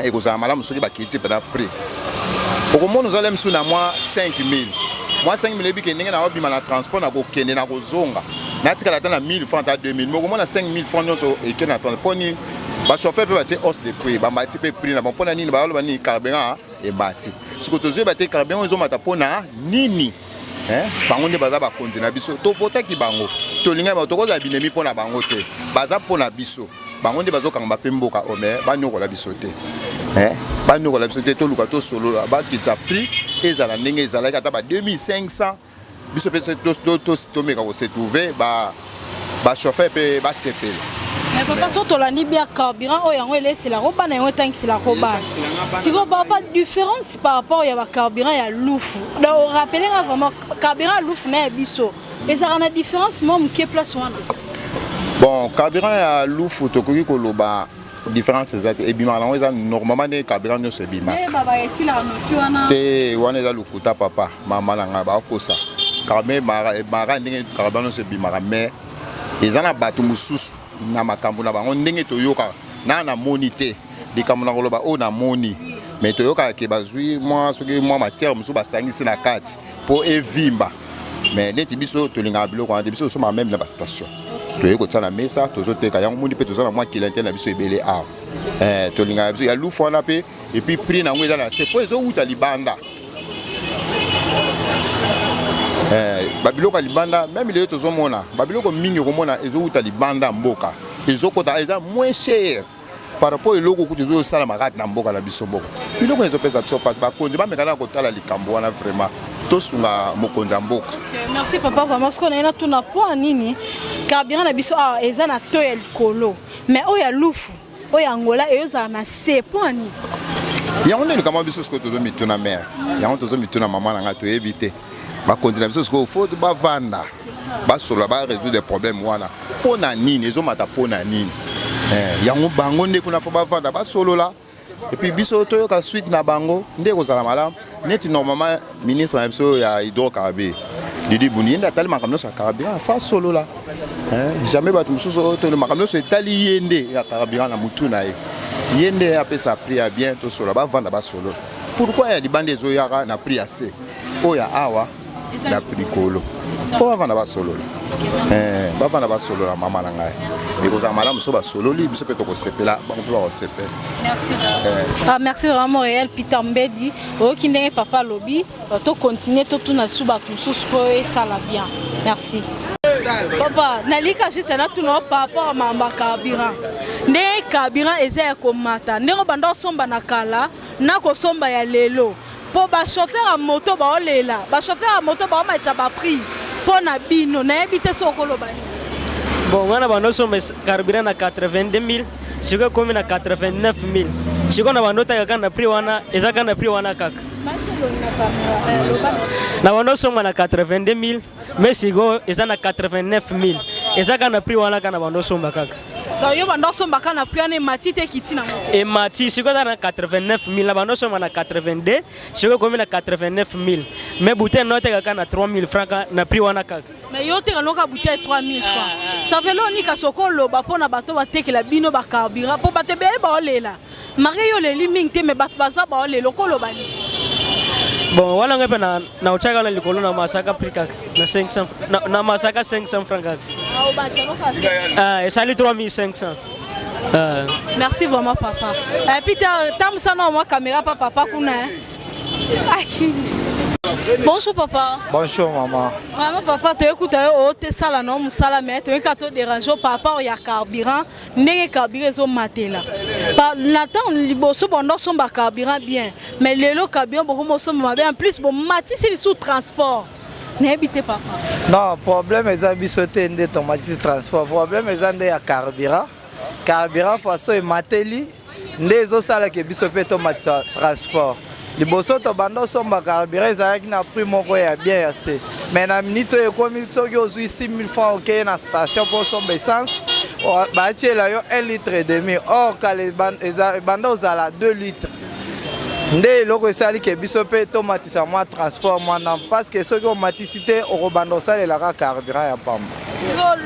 Ekozala malamu soki bakiti mpenza prix. Okomona ozala misu na mwa 5000, mwa 5000 ebike ndenge na obima na transport na kokende na kozonga, natikala ata na 1000 francs ata 2000, mais okomona 5000 francs nyonso eke na transport. Mpo nini? Bachauffeur mpe batie hausse de prix, bamati mpe prix na bango. Mpo na nini? Baloba nini? Carburant emati. Sikoyo tozoyeba te carburant ezomata mpo na nini. Eh, bango nde baza bakonzi na biso, tovotaki bango, tolingaki bango, tokozala binemi mpo na bango te, baza mpo na biso. Bango nde bazokanga mpe mboka oyo, mais banyokola biso te. Eh, banyokola biso te, toluka tosolola, bakitisa prix ezala ndenge ezalaki ata ba 2500, biso mpe tomeka kose trouver, ba bachauffeur mpe basepela. Mais papa, so tolandi bien, carburant oyo yango eleselaka bana, yango etangiselaka bana. Sikoyo papa, différence par rapport ya bacarburant ya Lufu, donc orappeler nga vraiment carburant ya Lufu na ya biso ezalaka na différence mwa moke place wana? Bon, carburant ya Lufu, tokoki koloba différence eza te. Ebimaka nango, eza normalement ndenge carburant nyonso ebimaka. Eh, baba, esilaka noki wana. Te, wana eza lokuta papa, mama na ngai, bakosa. Carburant ebimaka ndenge carburant nyonso ebimaka, mais eza na bato mosusu na makambo na bango ndenge toyokaka. Na namoni te likambo na koloba oyo namoni, mais toyokaka ke bazwi mwa soki mwa matière mosusu basangisi na kati mpo evimba. Mais neti biso tolingaka biloko wana te. Biso tosomaka même na bastation, toyei kotia na mesa, tozoteka yango. Moni mpe toza na mwa clientèle na biso ebele awa. Eh, tolingaka biso ya Lufu wana mpe, et puis prix nango eza na se mpo ezowuta libanda. Eh, babiloko ya libanda, même lelo tozomona babiloko mingi, okomona ezowuta libanda ya mboka, ezokota, eza moins cher par rapport eloko kutu ezosalama kati na mboka na biso moko. Biloko ezopesa biso mpasi. Bakonzi bamekana kotala likambo wana vraiment, tosunga mokonzi ya mboka. Ok, merci papa. Vraiment, sikoyo naye natuna, mpo nini carburant na biso awa eza na to ya likolo, mais oyo ya Lufu, oyo ya Angola eyozala na se, mpo nini? Yango nde likambo biso sikoyo tozomituna, mare. Yango tozomituna, mama na ngai, toyebi te. Bakonzi na biso sikoyo faut bavanda, basolola, barésoudre problème wana. Mpo na nini ezomata? Mpo na nini? Eh, yango bango nde kuna faut bavanda, basolola, et puis biso toyoka suite na bango nde ekozala malamu. Neti normalement ministre na biso ya hydrocarbure, Didi Buni, ye nde atali makambo nyonso ya carburant, faut asolola. Jamais bato mosusu oyo tolo makambo nyonso etali ye nde ya carburant na mutu na ye, ye nde apesa prix ya bien. Tosolola, bavanda, basolola pourquoi ya libanda ezoyaka na prix ya se, oyo ya awa na likolo. Faut bavanda, basolola. Eh, bavanda, basolola, mama na ngai, ekozala malamu. So basololi, biso mpe tokosepela, bango mpe bakosepela. Merci. Ah, merci vraiment réel. Peter Mbedi, oyoki ndenge papa alobi, tocontinue, totuna su bato mosusu mpo esala bien. Merci papa. Nalika juste natuna par rapport makambo ya carburant, ndenge carburant eza ya komata, ndenge obanda osomba na kala na kosomba ya lelo, mpo bachauffeur ya moto baolela, bachauffeur ya moto baomatisa baprix mpo na bino. Nayebi te soki okoloba nini. Bon, nga na bando osomba carburant na 82 000, sikoyo ekomi na 89 000. Sikoyo na bando otaka kaka na prix wana, eza kaka na prix wana kaka. Na bando osomba na 82 000, mais sikoyo eza na 89 000, eza kaka na prix wana kaka na bando osomba kaka. Donc yo bando osomba kaka na prix wana, emati te, ekiti nango? Emati, sikoyo eza na 89 000. Na bando osomba na 82, sikoyo ekomi na 89 000, mais bouteille na oteka kaka na 3 000 francs, na prix wana kaka. Mais yo oteka noka bouteille 3000 francs, ça fait loni. Kasi okoloba mpo na bato batekela bino bacarburant, mpo bato ebele baolela malgré yo oleli mingi te, mais bato baza baolela, okoloba nini? Bon, wana ngai mpe na otiaka wana likolo na masaka prix kaka na 500, na masaka 500 francs kaka. Ah, esali 3500. Ah. Merci vraiment papa. Et puis tambusa na mwa caméra pa papa kuna, hein. Bonjour papa. Bonjour maman. Vraiment papa, toyekuta yo otesala na mosala, mais toyeka todérange papa oyo ya carburant, ndenge carburant ezomatela. Na ntango liboso banda osomba carburant bien, mais lelo carburant bokoma osomba mabe, en plus bomatisi lisusu transport. Nayebi te papa. Non, problème eza biso te nde tomatisi transport. Problème eza nde ya carburant. Carburant façon emateli nde ezosalaka biso mpe tomatisa transport. Liboso tobanda osomba carburant, ezalaki na prix moko ya bien ya se, mais na minute oyo ekomi soki ozwi 6000 francs, okeye na station mpo osomba essence, batiela yo 1 litre et demi, or kala ebanda ozala 2 litres. Nde eloko esali ke biso mpe tomatisa mwa transport mwana, parce que soki omatisi te, okobanda osalelaka carburant ya pamba.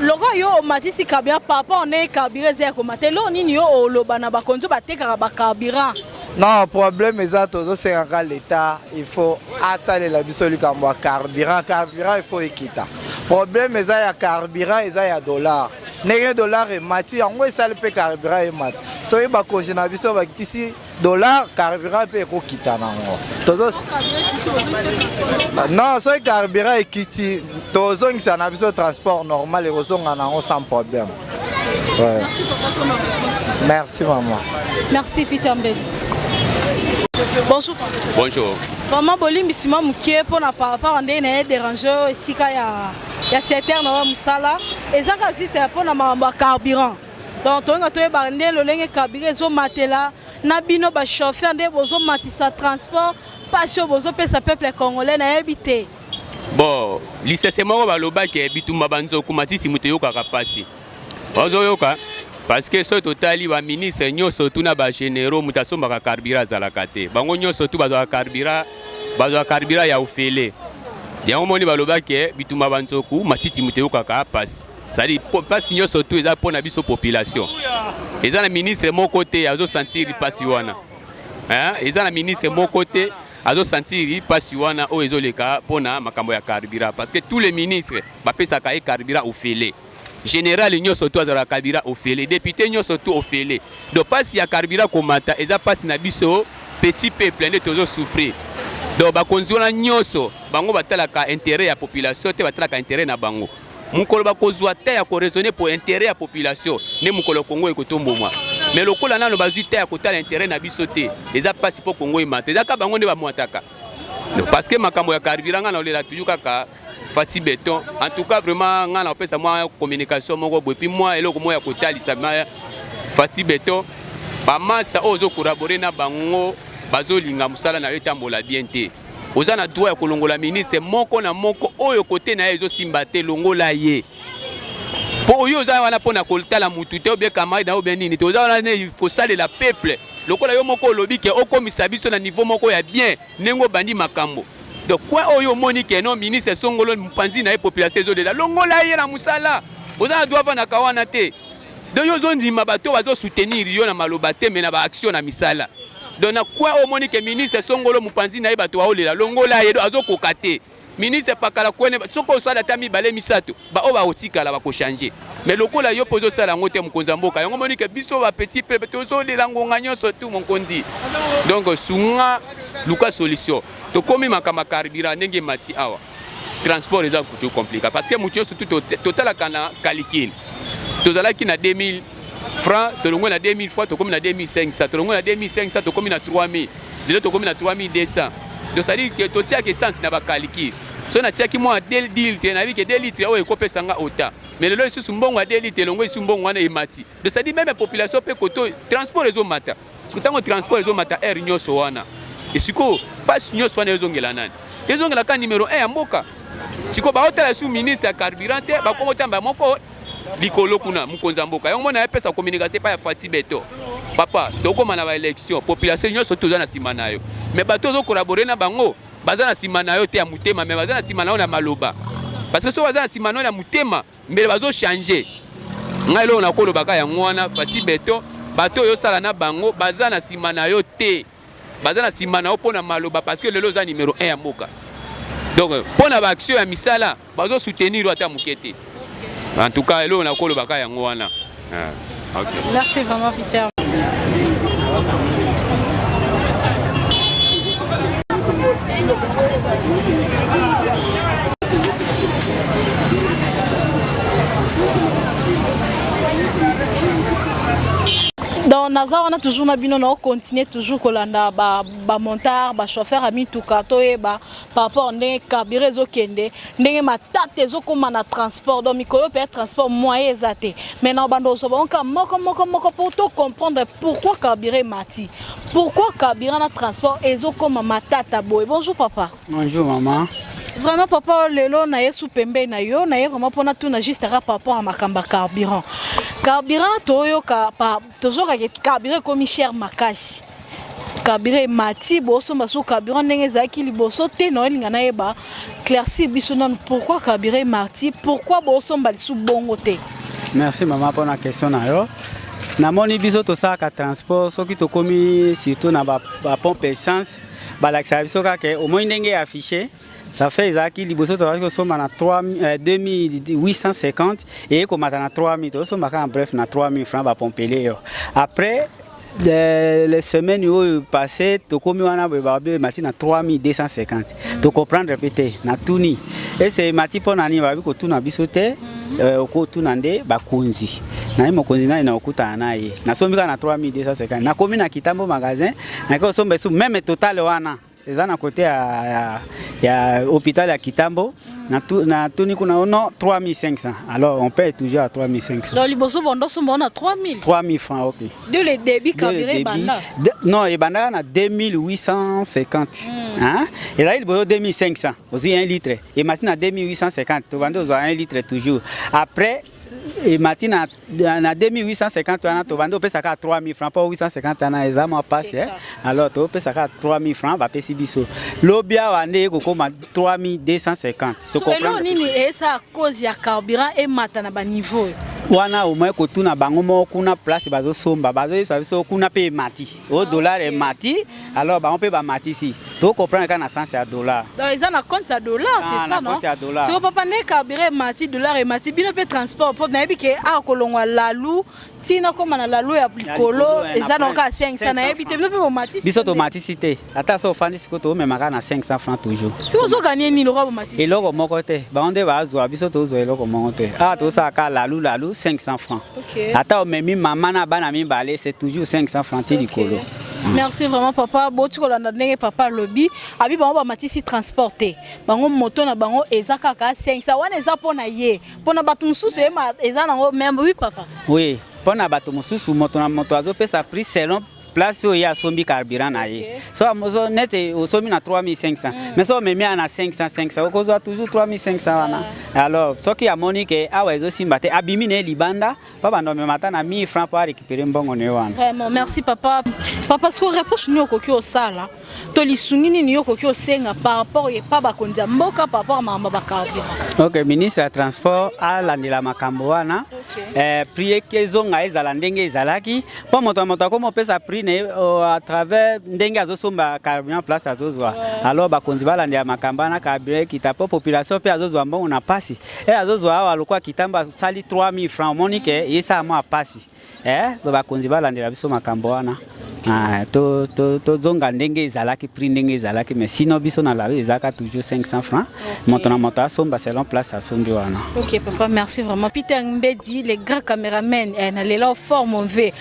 Lokola yo omatisi carburant par rapport ndenge carburant eza ya komata, eloko nini yo oloba na bakonzi oyo batekaka bacarburant? Non, problème eza, tozosengaka l'État, il faut atalela biso likambo ya carburant. Carburant il faut ekita. Problème eza ya carburant, eza ya dollar. Ndenge dollar emati, yango esali mpe carburant emata. Soki bakonzi na biso bakitisi dollar carburant mpe ekokita nango tozo non soki carburant ekiti tozongisa na biso transport normal ekozonga nango sans problème ouais. Merci papa pour ma réponse. Merci maman. Merci Peter Mbele. Bonjour. Bonjour. Vraiment bolimbisi mwa mokie mpo na par rapport ndenge na ye dérange oyo esika ya ya secteur na wa mosala eza kaka juste ya mpo na makambo ya carburant donc tolinga toyeba nde lolenge carburant ezomatela na bino bachauffeur nde bozomatisa transport mpasi oyo bozopesa peuple congolais nayebi te Bon, lisese moko baloba ke bitumba banzoku matiti moto eyokaka mpasi. Ozoyoka? Parce que soki totali ba ministre nyonso tu na ba généraux moto asombaka carburant azalaka te. Bango nyonso tu bazwaka carburant, bazwaka carburant ya ofele. Yango moni baloba ke bitumba banzoku matiti moto eyokaka mpasi. C'est-à-dire mpasi nyonso tu eza mpo na biso population. Eza na ministre moko te azo sentir mpasi wana. Hein? Eza na ministre moko te azo sentir pasi wana oyo ezoleka pona makambo ya carburant parce que tous les ministres bapesaka ye carburant ofele général nyonso to azalaka carburant ofele député nyonso to ofele donc pasi ya carburant komata eza pasi na biso petit peuple nde tozo souffrir donc bakonzi wana nyonso bango batalaka intérêt ya population te batalaka intérêt na bango Mokolo bakozwa temps ya ko raisonner pour interet ya population nde mokolo Congo ekotombomwa. Mais lokola nano bazwi temps ya kotala interet na biso te, eza pasi po Congo emata. Eza kaka bango nde bamwataka. Donc, parce que makambo ya carburant nga naolela toujours kaka Fatshi Beton. En tout cas vraiment nga naopesa mwa communication moko boye puis mwa eloko moko ya kotalisa ma Fatshi Beton bamasa oyo ozo collaborer na bango bazolinga mosala na yo etambola bien te. Oza na droit ya kolongola ministre moko na moko oyo kote na ye ezosimba te, longola ye. Po oyo oza wana mpo na kotala mutu te obie camarade na obie nini te, oza wana ne kosalela peuple. Lokola yo moko olobi ke okomisa biso na niveau moko ya bien ndenge obandi makambo. Donc coin oyo omoni ke non ministre songolo mopanzi na ye population ezolela, longola ye na mosala. Oza na droit avandaka wana te. Donc yo ozondima bato oyo bazo soutenir yo na maloba te mais na ba action na misala. Donc na coin oyo omoni ke ministre songolo mopanzi na ye bato baolela longola ye donc azokoka te. Ministre pakala kwene soki osala ata mibale misato ba oyo bakotikala bakochange. Mais lokola yo mpe ozosala yango te mokonzi ya mboka yango omoni ke biso ba petit peuple tozolela ngonga nyonso tu mokonzi. Donc sunga luka solution. Tokomi makambo ya carburant ndenge emati awa. Transport eza kutu compliqué parce que moto nyonso tu totalaka na calcul. Tozalaki na 2000 francs, tolongwe na 2000 francs tokomi na 2500, tolongwe na 2500 tokomi na 3000, lelo tokomi na 3200. Donc ça dit que totiaka essence na ba calcul. Soki natiaki mwa 2 litres, nayebi ke 2 litres oyo ekopesa nga autant. Mais lelo lisusu mbongo ya 2 litres elongwe lisusu mbongo wana emati. Donc ça dit même population pe koto transport ezomata. Soki ntango transport ezomata heure nyonso wana, esikoyo pasi nyonso wana ezongela nani? Ezongela ka numero 1 ya mboka. Sikoyo baotala su ministre ya carburant te, bakoma otamba moko likolo kuna mokonzi ya mboka. Yango mona epesa communication epai ya Fatshi Beton. Papa, tokoma na ba election, population nyonso toza na nsima na yo. Mais bato ozo collaborer na bango baza na nsima na yo te ya motema, mais baza na nsima na yo na maloba. Parce que soki baza na nsima na yo na motema, mbele bazo changer. Ngai eloko nakolobaka yango wana, Fatshi Beton, bato oyo osala na bango baza na nsima na yo te. Baza na nsima na yo mpo na maloba parce que lelo oza numero 1 ya mboka. Donc mpo na ba action ya misala bazo soutenir yo ata moke te. En tout cas eloko nakolobaka yango wana. Ah, okay. Merci vraiment Peter. Donc naza wana toujours na bino na continuer toujours kolanda ba ba montard ba chauffeur ya mituka toyeba par rapport ndenge carburant ezokende ndenge matata ezokoma na transport donc mikolo mpe ya transport moyen eza te mais na banda ozwa bango kaka moko moko moko pour to comprendre pourquoi carburant emati pourquoi carburant na transport ezokoma matata boye. Bonjour papa. Bonjour maman. Vraiment papa lelo na yesu pembeni na yo na ye vraiment mpona tuna juste kaka par rapport ya makambo ya carburant. Carburant toyoka pa tozoka ke carburant ekomi cher makasi. Carburant emati bosomba so carburant ndenge ezalaki liboso te na olinga nayeba claircir biso nanu pourquoi carburant emati pourquoi bosomba lisu bongo te. Merci maman mpona question na yo. Namoni biso tosalaka transport soki tokomi surtout na ba, ba pompe essence balakisaka biso kaka omoni ndenge ya affiche ça fait ezalaki liboso tozalaki kosomba na 2850 eye komata na 3000 tozosomba kaka bref na 3000 francs bapompele yo après. Les semaines oyo passé tokomi wana boye babi emati na 3250 tocomprendre mpe te natuni ese emati mpo na nini babi kotuna biso te okotuna nde bakonzi naye mokonzi nani nakokutana na ye nasombi kaka na 3250 nakomi na kitambo magasin nake kosomba esu meme total wana eza na kote ya, ya, ya hôpital ya Kitambo natuni kuna non 3500 alors on paye toujours à 3500. Donc liboso bondo somba na 3000. 3000 francs, ok. Dès le début carburant ebanda. Non, ebanda na 2850 hein, ezali liboso 2500 ozwi 1 litre, emati na 2850, tobandi ozwa 1 litre toujours. Après emati na 2850 wana, tobandi opesaka 3000 francs mpo 850 wana eza mwa pasi. Alors topesaka 3000 francs, bapesi biso lobi awa nde ekokoma 3250. So eloko nini eza cause ya carburant emata na baniveau oyo? Wana omoi kotuna bango moko kuna place bazosomba, bazoyebisa biso kuna mpe emati o dollar emati, alors bango mpe bamatisi. Tocomprendre kaka na sens ya dollar. Donc eza na compte ya dollar. Ah, c'est ça. Na Non compte ya dollar. Siko papa, nde carburant emati, dollar emati, bino mpe transport, mpo nayebi ke awa kolongwa Lalu ntina koma na Lalu ya likolo likolo, eh, na eza na kaka 500. 500, nayebi te, bino mpe bomatisi? Biso tomatisi te, ata so ofandi sikoyo toomema kaka na 500 francs toujours. Siko ozoganie nini lokola bomatisi? Eloko moko te, bango nde bazwa, biso tozwa eloko moko te. Awa tozosala kaka Lalu Lalu 500 francs. Ata omemi mama na bana mibale, c'est toujours 500 francs ti likolo. Merci vraiment papa. Boti kolanda ndenge papa alobi, abi bango bamatisi transport te, bango moto na bango eza kaka 500 wana, eza mpo na ye, mpo na bato mosusu eyema eza nango même. Oui papa. Oui, mpo na bato mosusu, moto na moto azopesa prix selon place oyo ye asombi carburant na ye. So nete osombi na 3500, mais so omemi ya na 500 500, okozwa toujours 3500 wana. Alors soki amoni ke awa ezosimba te, abimi na ye libanda mpo bando amema ata na 1000 francs mpo arécupérer mbongo na ye wana. Vraiment, merci papa. Papa, siko reproche nini okoki osala to lisungi nini yo okoki osenga par rapport epa bakonzi ya mboka par rapport ya makambo ya bacarburant? Ok, ministre ya transport alandela makambo wana. Prix eke ezonga ezala ndenge ezalaki, mpo moto na moto akoma opesa prix na ye à travers ndenge azosomba carburant, place azozwa. Alors bakonzi balandela makambo wana, carburant ekita mpo population mpe azozwa mbongo na pasi e azozwa awa lokwa Kitambo asali 3000 francs, omoni ke esala mwa pasi. Bakonzi balandela biso makambo wana. Ah, tozonga ndenge ezalaki, prix ndenge ezalaki. Mais sinon biso na Lalu ezalaka toujours 500 francs, moto na moto asomba selon place asombi wana. Ok papa, merci vraiment. Peter Mbedi, le grand caméraman, eh, na lela fort mon v.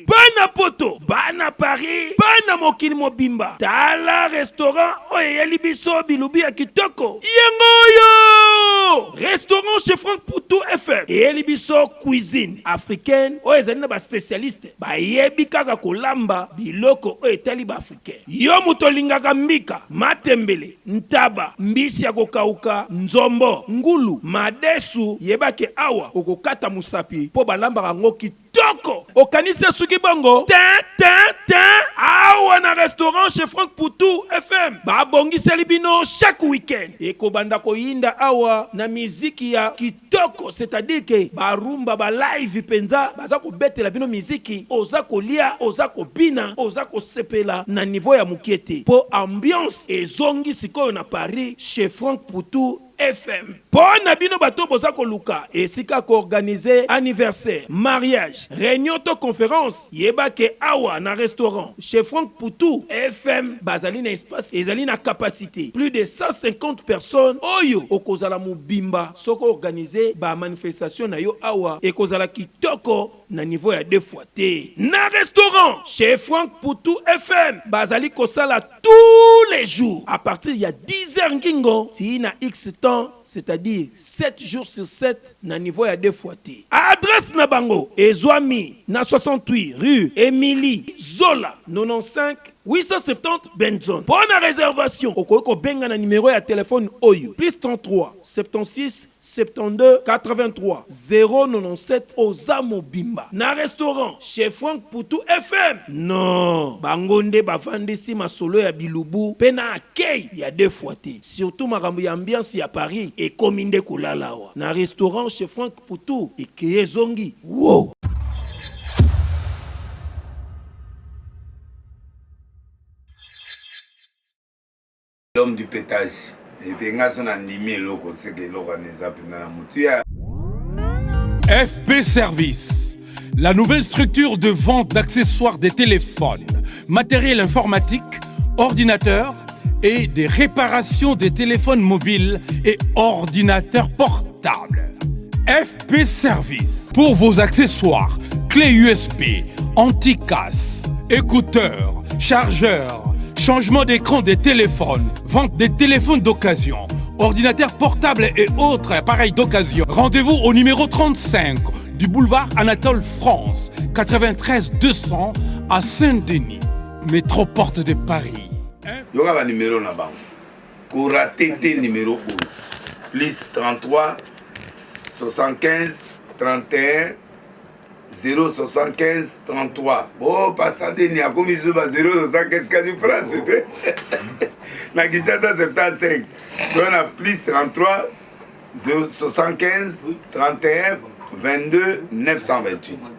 Bana Poto, bana Paris, bana mokili mobimba, tala restaurant oyo eyeli biso bilubi ya kitoko yango oyo, restaurant Chez Frank Putu FM. Eyeli biso cuisine africaine oyo ezali na baspécialiste bayebi kaka kolamba biloko oyo etali baafricain. Yo moto olingaka mbika, matembele, ntaba, mbisi ya kokauka, nzombo, ngulu, madesu, yebake awa okokata mosapi mpo balambaka yango kitoko. Okanisi esuki bongo te, te, te. Awa na restaurant Chez Frank Putu FM babongiseli bino chaque week-end ekobanda koyinda awa na miziki ya kitoko, c'est-à-dire ke barumba balive mpenza baza kobetela bino miziki, oza kolia, oza kobina, oza kosepela na niveau ya mokie te, mpo ambiance ezongi sikoyo na Paris Chez Frank Putu FM. Mpo na bino bato boza koluka esika koorganiser anniversaire, mariage, réunion to conférence, yeba ke awa na restaurant Chez Frank Putu FM bazali na espace ezali na capacité plus de 150 personnes oyo okozala mobimba. Soki organiser bamanifestation na yo awa, ekozala kitoko na niveau ya deux fois te. Na restaurant Chez Frank Putu FM bazali kosala tous les jours à partir ya 10 heures ngingo ti na x temps, c'est-à-dire 7 jours sur 7 na niveau ya deux fois te. Adresse na bango ezwami na 68 rue Émilie Zola, 95 870 Benzone. Mpo na réservation, okoki kobenga na numéro ya telefone oyo: plus 33 76 72 83 097. Oza mobimba na restaurant Chez Frank Putu FM. Non, bango nde bavandisi masolo ya bilubu mpe na akei ya deux fois te, surtout makambo ya ambiance ya Paris ekomi nde kolala awa na restaurant Chez Frank Putu. Ekeye ezongi wo. L'homme du pétage. Epe nga so nandimi eloko, seke eloko wana eza mpenza na motu ya. FP Service, la nouvelle structure de vente d'accessoires des téléphones, matériel informatique, ordinateurs et des réparations des téléphones mobiles et ordinateurs portables. FP Service, pour vos accessoires, clés USB, anti-casse, écouteurs, chargeurs, changement d'écran des téléphones, vente des téléphones d'occasion, ordinateurs portables et autres appareils d'occasion. Rendez-vous au numéro 35 du boulevard Anatole France, 93 200 à Saint-Denis, métro porte de Paris. Yoka banimero na bango, korater te. Numéro oyo: plus 33 75 31 075 33. Bo pasa deni akomi so ba 075, kasi France te. Na Kinshasa 75, toza na plus 33 075 31 22 928.